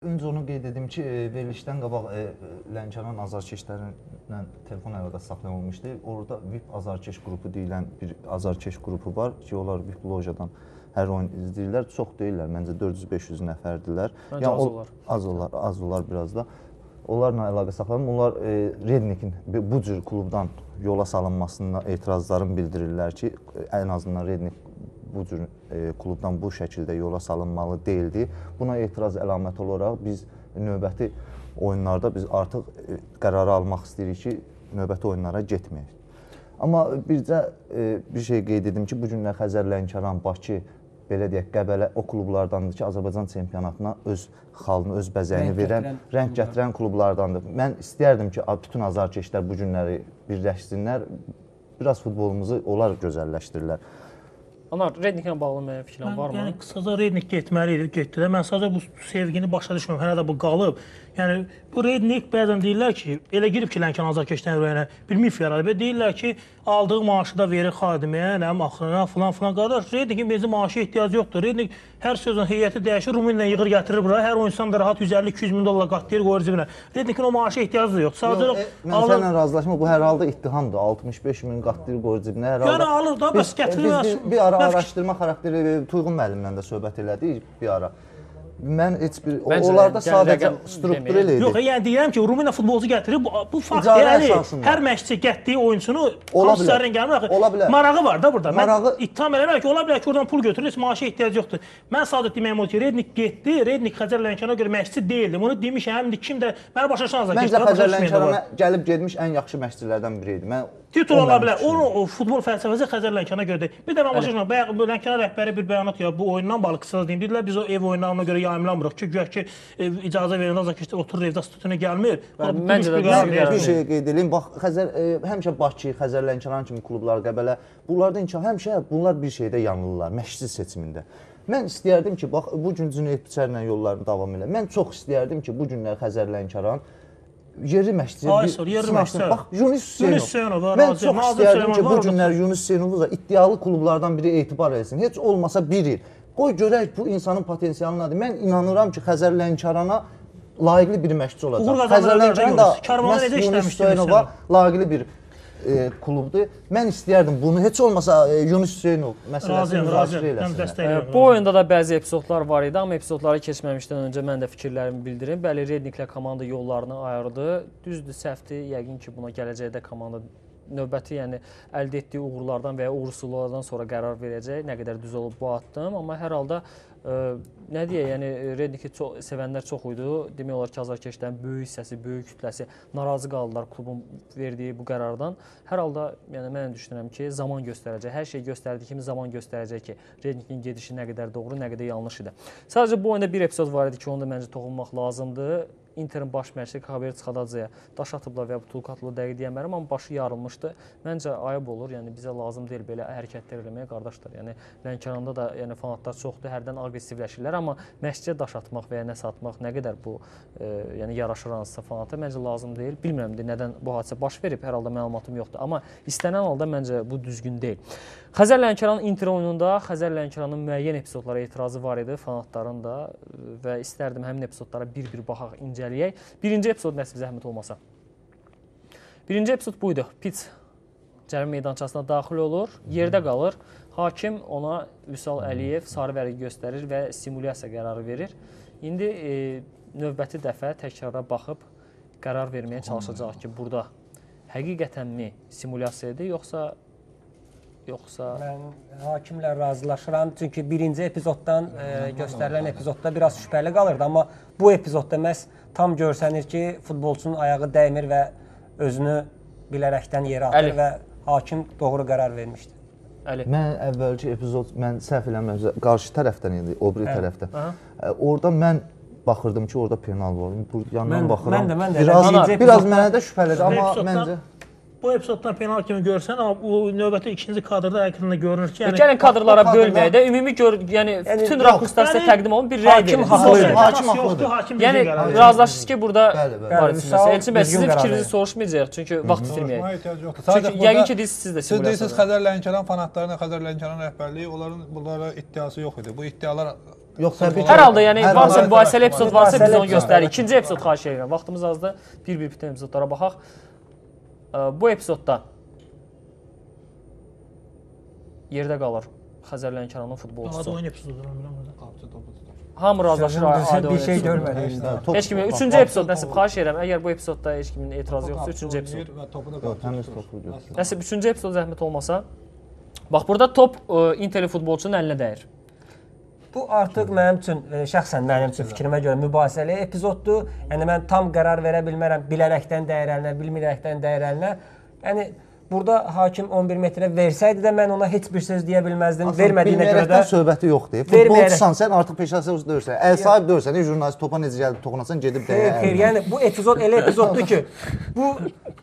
Öncə onu qeyd edim ki, verilişdən qabaq Lənkəran azarkeşlərlə telefon əlaqəsi saxlanılmışdı. Orada VIP azarkeş qrupu deyilən bir azarkeş qrupu var ki, onlar VIP lojadan hər oyun izləyirlər. Çox deyirlər, məncə 400-500 nəfərdirlər. Məncə az olar. Az olar, az olar biraz da. Onlarla əlaqə saxlanıb. Onlar Rednikin bu cür klubdan yola salınmasına etirazlarını bildirirlər ki, ən azından Rednik bu cür klubdan bu şəkildə yola salınmalı deyildi. Buna etiraz əlaməti olaraq biz növbəti oyunlarda biz artıq qərarı almaq istəyirik ki, növbəti oyunlara getməyək. Amma bircə bir şey qeyd edim ki, bu günlər Xəzər, Lənkəran, Bakı, belə deyək, Qəbələ o klublardandır ki, Azərbaycan çempionatına öz xalını, öz bəzəyini verən, rəng gətirən klublardandır. Mən istəyərdim ki, bütün azarkeşlər bu günləri birləşsinlər, biraz futbolumuzu onlar gözəlləşdirirlər. Anar, Redniklə bağlı müəyyən fikrin varmı? Yəni, qısaca Rednik getməli idi, getdi də. Mən sadəcə bu sevgini başa düşmürəm, hələ də bu qalıb. Yəni, bu Rednik bəzən deyirlər ki, elə girib ki, Lənkəran azarkeşlərin ürəyinə bir mif yaradıb. Deyirlər ki, aldığı maaşı da verir xadiməyə, nəm, axırına, filan, filan. Qardaş, Rednikin birinci maaşı ehtiyacı yoxdur. Rednik hər sözün heyəti dəyişir, Rumıniya yığır, gətirir bura. Hər oyunçudan da rahat 150-200 min dollar qatlayır, qoyur cibinə. Rednikin o maaşa ehtiyacı da yoxdur. Sadəcə mən sənlə razılaşma, bu hər halda ittihamdır. 65 min qatlayır, qoyur cibinə. Hər halda. Yəni alır da, bəs gətirir. Bir ara araşdırma xarakteri Tuyğun müəllimlə də söhbət elədik bir ara. Mən heç bir onlarda sadəcə struktur elə idi. Yox, yəni deyirəm ki, Rumıniya futbolçu gətirib, bu fakt deyil. Hər məşqçi gətdiyi oyunçunu hansısa gəlmir axı. Marağı var da burada. Mən ittiham eləmirəm ki, ola bilər ki, oradan pul götürür, heç maaşa ehtiyacı yoxdur. Mən sadəcə deməyim odur ki, Rednik getdi, Rednik Xəzər Lənkərana görə məşqçi deyildi. Bunu demişəm, indi kim də mənə başa düşən azarkeşlər. Məncə Xəzər Lənkərana gəlib getmiş ən yaxşı məşqçilərdən biri idi. Mən titul ola bilər. Onun o futbol fəlsəfəsi Xəzər Lənkərana görə deyil. Bir də mən başa düşmürəm. Bayaq Lənkəran rəhbəri bir bəyanat ya bu oyundan bağlı qısaca deyim. Dedilər biz o ev oyunlarına görə yayımlanmırıq ki, güya ki icazə verəndə azarkeşlər oturur evdə stadiona gəlmir. Məncə də bir şey qeyd edeyim. Bax Xəzər həmişə Bakı, Xəzər Lənkəran kimi klublar, Qəbələ bunlarda inkişaf həmişə bunlar bir şeydə yanılırlar məşqçi seçimində. Mən istəyərdim ki, bax bu gün Cüneyt Biçərlə yollarını davam elə. Mən çox istəyərdim ki, bu günlər Xəzər Lənkəran yerli məşqçi, bax Yunus Hüseynov. Mən çox istəyərdim ki, bu günlər Yunus Hüseynovu da iddialı klublardan biri etibar etsin. Heç olmasa bir il. Qoy görək bu insanın potensialı nədir. Mən inanıram ki, Xəzər Lənkərana layiqli bir məşqçi olacaq. Xəzər Lənkəran da Yunus Hüseynova layiqli bir klubdur. Mən istəyərdim bunu heç olmasa Yunus Hüseynov məsələsini müzakirə eləsinlər. Bu oyunda da bəzi epizodlar var idi, amma epizodlara keçməmişdən öncə mən də fikirlərimi bildirim. Bəli, Redniklə komanda yollarını ayırdı. Düzdür, səhvdir. Yəqin ki, buna gələcəkdə komanda növbəti, yəni əldə etdiyi uğurlardan və ya uğursuzluqlardan sonra qərar verəcək. Nə qədər düz olub bu addım, amma hər halda nə deyək, yəni Redniki çox sevənlər çox idi. Demək olar ki, azarkeşlərin böyük hissəsi, böyük kütləsi narazı qaldılar klubun verdiyi bu qərardan. Hər halda, yəni mən düşünürəm ki, zaman göstərəcək. Hər şey göstərdiyi kimi zaman göstərəcək ki, Rednikin gedişi nə qədər doğru, nə qədər yanlış idi. Sadəcə bu oyunda bir epizod var idi ki, onu da məncə toxunmaq lazımdır. Interin baş məşqçisi Xavier Çıxadadzaya daş atıblar və ya butulka atıblar, dəqiq deyəmərəm, amma başı yarılmışdı. Məncə ayıb olur, yəni bizə lazım deyil belə hərəkətlər eləməyə qardaşlar. Yəni Lənkəranda da yəni fanatlar çoxdur, hərdən aqressivləşirlər, amma məşqçiyə daş atmaq və ya nəsə atmaq nə qədər bu yəni yaraşır hansısa fanata məncə lazım deyil. Bilmirəm də nədən bu hadisə baş verib, hər halda məlumatım yoxdur, amma istənilən halda məncə bu düzgün deyil. Xəzər Lənkəran Inter oyununda Xəzər Lənkəranın müəyyən epizodlara etirazı var idi fanatların da və istərdim həmin epizodlara bir-bir baxaq, incələyək. Birinci epizod nəsib zəhmət olmasa. Birinci epizod buydu. Pits cərimə meydançasına daxil olur, yerdə qalır. Hakim ona Vüsal Əliyev sarı vərəqi göstərir və simulyasiya qərarı verir. İndi növbəti dəfə təkrara baxıb qərar verməyə çalışacaq ki, burada həqiqətənmi simulyasiya idi, yoxsa Mən hakimlə razılaşıram, çünki birinci epizoddan göstərilən epizodda biraz şübhəli qalırdı, amma bu epizodda məhz tam görsənir ki, futbolçunun ayağı dəymir və özünü bilərəkdən yerə atır və hakim doğru qərar vermişdi. Əli. Mən əvvəlki epizod, mən səhv eləmirəmsə, qarşı tərəfdən idi, o biri tərəfdən. Orada mən baxırdım ki, orada penal var. Yandan baxıram. Mən də. Biraz mənə də şübhəlidir, amma məncə... Bu epizoddan penal kimi görsən, amma bu növbəti ikinci kadrda həqiqətən görünür ki, yəni gəlin kadrlara bölməyək də, ümumi gör, yəni bütün rakurslar sizə təqdim olunur, bir rəy verin. Hakim haqlıdır. Yəni razılaşırsınız ki, burada var etsinsə. Elçin bəy, sizin fikrinizi soruşmayacağıq, çünki vaxt itirməyək. Çünki yəqin ki, siz də siz deyirsiniz, Xəzər Lənkəran fanatlarına, Xəzər Lənkəran rəhbərliyi, onların bunlara iddiası yox idi. Bu iddialar Yox, təbii ki. Hər halda yəni varsa mübahisəli epizod varsa biz onu göstəririk. İkinci epizod xahiş edirəm. Vaxtımız azdır. Bir-bir bütün epizodlara baxaq. Bu epizodda yerdə qalır Xəzər Lənkəranın futbolçusu. Oyun epizodudur. Hamı razılaşır. Bir şey görmədik. Heç kimin. Üçüncü epizod Nəsib xahiş edirəm. Əgər bu epizodda heç kimin etirazı yoxsa üçüncü epizod. Nəsib üçüncü epizod zəhmət olmasa. Bax burada top Interli futbolçunun əlinə dəyir. Bu artıq mənim üçün, şəxsən mənim üçün fikrimə görə mübahisəli epizoddur. Yəni mən tam qərar verə bilmərəm, bilərəkdən dəyir əlinə, bilməyərəkdən dəyir əlinə. Yəni burada hakim 11 metrə versəydi də mən ona heç bir söz deyə bilməzdim. Vermədiyinə görə də söhbəti yoxdur. Futbolçusan sən artıq peşəsi deyirsən, əl sahib deyirsən, jurnalist topa necə gəlib toxunasan gedib dəyər. Xeyr, yəni bu epizod elə epizoddur ki, bu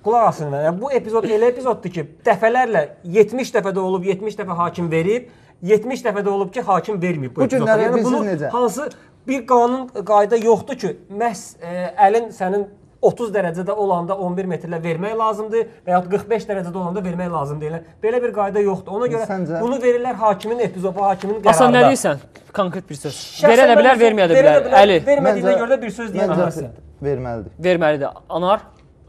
qulaq asın mənə. Yəni, bu epizod elə epizoddur ki, dəfələrlə 70 dəfə də olub, 70 dəfə hakim verib, 70 dəfə də olub ki, hakim verməyib bu epizodda. Yəni bunu hansı bir qanun qayda yoxdur ki, məhz əlin sənin 30 dərəcədə olanda 11 metrlə vermək lazımdır və yaxud 45 dərəcədə olanda vermək lazım deyil. Belə bir qayda yoxdur. Ona görə bunu verirlər hakimin epizodu, hakimin qərarında. Hasan, nə deyirsən? Konkret bir söz. Verə də bilər, verməyə də bilər. Əli. Vermədiyinə görə də bir söz deyə bilərsən. Verməlidir. Verməlidir. Anar?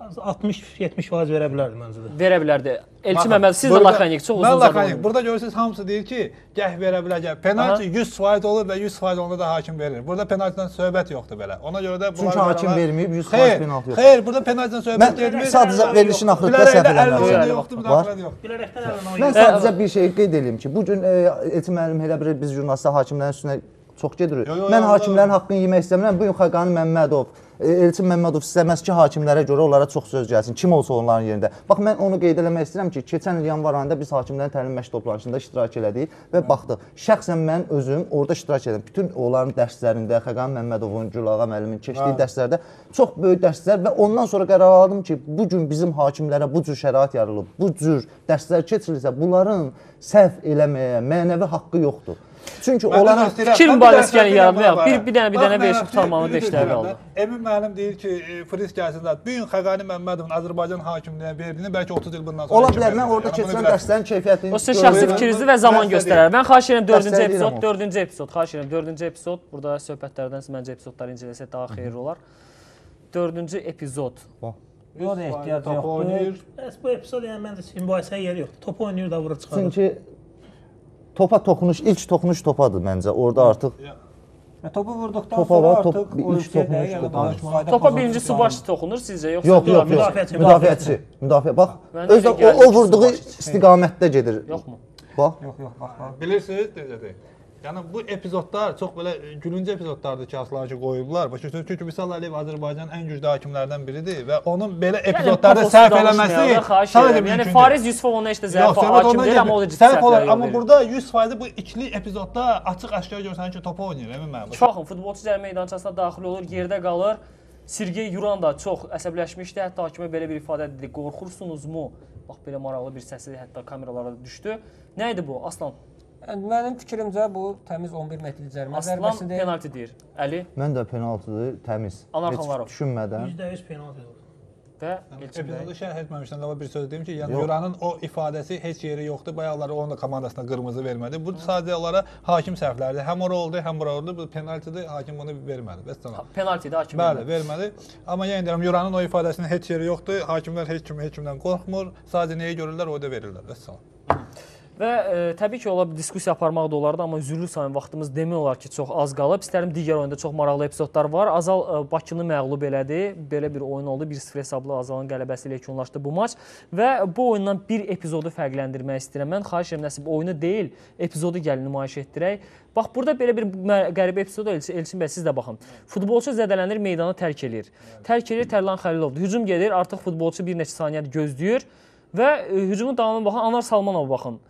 60-70% verə bilərdi məncə də. Verə bilərdi. Elçin Məmməd, siz də lakanik, çox uzun zamandır. Mən lakanik. Burada görürsünüz, hamısı deyir ki, gəh verə biləcək. Penalti 100% olur və 100% onda da hakim verir. Burada penaltidən söhbət yoxdur belə. Ona görə də bunlar... Çünki hakim verməyib, 100% penalti yoxdur. Xeyr, burada penaltidən söhbət getmir. Sadəcə verilişin axırda səhv eləməlisən. Mən sadəcə bir şey qeyd edeyim ki, bugün Elçin müəllim elə bilir, biz jurnalistlər hakimlərin üstünə çox gedirik. Mən hakimlərin haqqını yemək istəmirəm. Bugün Xaqani Məmmədov, Elçin Məmmədov istəməz ki, hakimlərə görə onlara çox söz gəlsin. Kim olsa onların yerində. Bax, mən onu qeyd eləmək istəyirəm ki, keçən il yanvar ayında biz hakimlərin təlim məşq toplanışında iştirak elədik və baxdıq. Şəxsən mən özüm orada iştirak edim. Bütün onların dərslərində, Xaqani Məmmədovun, Gülağa müəllimin keçdiyi dərslərdə çox böyük dərslər və ondan sonra qərar aldım ki, bu gün bizim hakimlərə bu cür şərait yarılıb, bu cür dərslər keçirilsə, bunların səhv eləməyə mənəvi haqqı yoxdur. Çünki onların fikir mübadiləsi gəlin yaradmayaq. Bir dənə verişib qurtarmanı 5 dəqiqə aldı. Emin müəllim deyir ki, Friz gəlsin zat. Bu gün Xaqani Məmmədovun Azərbaycan hakimliyinə verdiyini bəlkə 30 il bundan sonra. Ola bilər, mən orada keçirən dərslərin keyfiyyətini. O sizin şəxsi fikrinizi və zaman göstərər. Mən xahiş edirəm 4-cü epizod, 4-cü epizod, xahiş edirəm 4-cü epizod. Burada söhbətlərdən məncə epizodları incələsək daha xeyirli olar. 4-cü epizod. Yox, ehtiyac yoxdur. Bəs bu epizod yəni məncə mübahisəyə yeri yoxdur. Topu oynayır da vurur çıxarır. Çünki topa toxunuş, ilk toxunuş topadır məncə. Orada artıq topu vurduqdan sonra artıq oyunçuya dəyir. Topa birinci Subaş toxunur sizcə, yoxsa? Yox, yox, yox. Müdafiəçi. Müdafiə. Bax, özü o vurduğu istiqamətdə gedir. Yoxmu? Bax. Yox, yox, bax, bax. Bilirsiniz necədir? Yəni bu epizodlar çox belə gülünc epizodlardır ki, aslan ki qoyublar. Başa düşürsünüz? Çünki Vüsal Əliyev Azərbaycanın ən güclü hakimlərdən biridir və onun belə epizodlarda səhv eləməsi sadəcə mümkündür. Yəni Fariz Yusufov ona heç də zəif hakim deyil, amma o da ciddi səhvlər olur. Amma burada 100% bu ikili epizodda açıq-aşkar görsən ki, topu oynayır, əmin mənim. Baxın, futbolçu cərimə meydançasına daxil olur, yerdə qalır. Sergey Yuran da çox əsəbləşmişdi. Hətta hakimə belə bir ifadə dedi: "Qorxursunuzmu?" Bax belə maraqlı bir səsi hətta kameralara düşdü. Nə idi bu? Aslan? Mənim fikrimcə bu təmiz 11 metrlik cərimə zərbəsidir. Aslan penalti deyir. Əli? Mən də penaltıdır, təmiz. Heç düşünmədən. %100 penaltıdır. Və Elçin bəy. Epizodu şərh etməmişdən əvvəl bir söz deyim ki, yəni Yuranın o ifadəsi heç yeri yoxdur. Bayaqları onun da komandasına qırmızı vermədi. Bu sadəcə olaraq hakim səhvləridir. Həm ora oldu, həm bura oldu. Bu penaltidir, hakim bunu vermədi. Vəssalam. Penaltidir, hakim vermədi. Bəli, vermədi. Amma yenə deyirəm, Yuranın o ifadəsinin heç yeri yoxdur. Hakimlər heç kim heç kimdən qorxmur. Sadəcə nəyi görürlər, o da verirlər. Vəssalam. Və təbii ki, ola diskussiya aparmaq da olardı, amma üzürlü sayın vaxtımız demək olar ki, çox az qalıb. İstərim digər oyunda çox maraqlı epizodlar var. Azal Bakını məğlub elədi. Belə bir oyun oldu. 1-0 hesablı Azalın qələbəsi ilə yekunlaşdı bu maç. Və bu oyundan bir epizodu fərqləndirmək istəyirəm. Mən xahiş edirəm, Nəsib, oyunu deyil, epizodu gəlin nümayiş etdirək. Bax, burada belə bir qəribə epizod Elçin bəy, siz də baxın. Futbolçu zədələnir, meydanı tərk eləyir. Tərk eləyir Tərlan Xəlilovdur. Hücum gedir, artıq futbolçu bir neçə saniyə gözləyir və hücumun davamına baxın, Anar Salmanova baxın.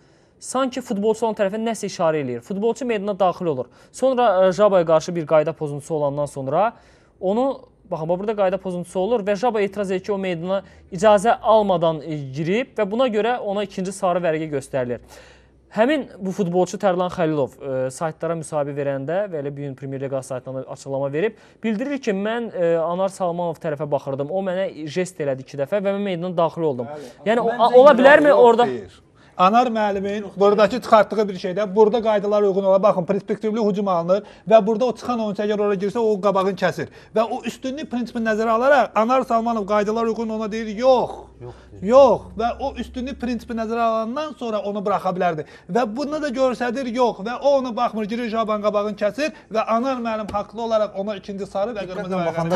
Sanki futbolçu olan tərəfə nəsə işarə eləyir. Futbolçu meydana daxil olur. Sonra Jabaya qarşı bir qayda pozuntusu olandan sonra onu, baxın, burada qayda pozuntusu olur və Jaba etiraz edir ki, o meydana icazə almadan girib və buna görə ona ikinci sarı vərəqə göstərilir. Həmin bu futbolçu Tərlan Xəlilov saytlara müsahibə verəndə və elə bu gün Premyer Liqa saytlarına açıqlama verib, bildirir ki, mən Anar Salmanov tərəfə baxırdım, o mənə jest elədi 2 dəfə və mən meydana daxil oldum. Yəni, ola bilərmi orada? Anar müəllimin buradakı çıxartdığı bir şeydə burada qaydalara uyğun olaraq baxın, perspektivli hücum alınır və burada o çıxan oyunçu əgər ora girsə o qabağını kəsir. Və o üstünlük prinsipini nəzərə alaraq Anar Salmanov qaydalara uyğun ona deyir yox. Yox və o üstünlük prinsipi nəzərə alandan sonra onu buraxa bilərdi. Və buna da göstərir yox və o ona baxmır, girir Jaban qabağını kəsir və Anar müəllim haqlı olaraq ona ikinci sarı və qırmızı vərəqəni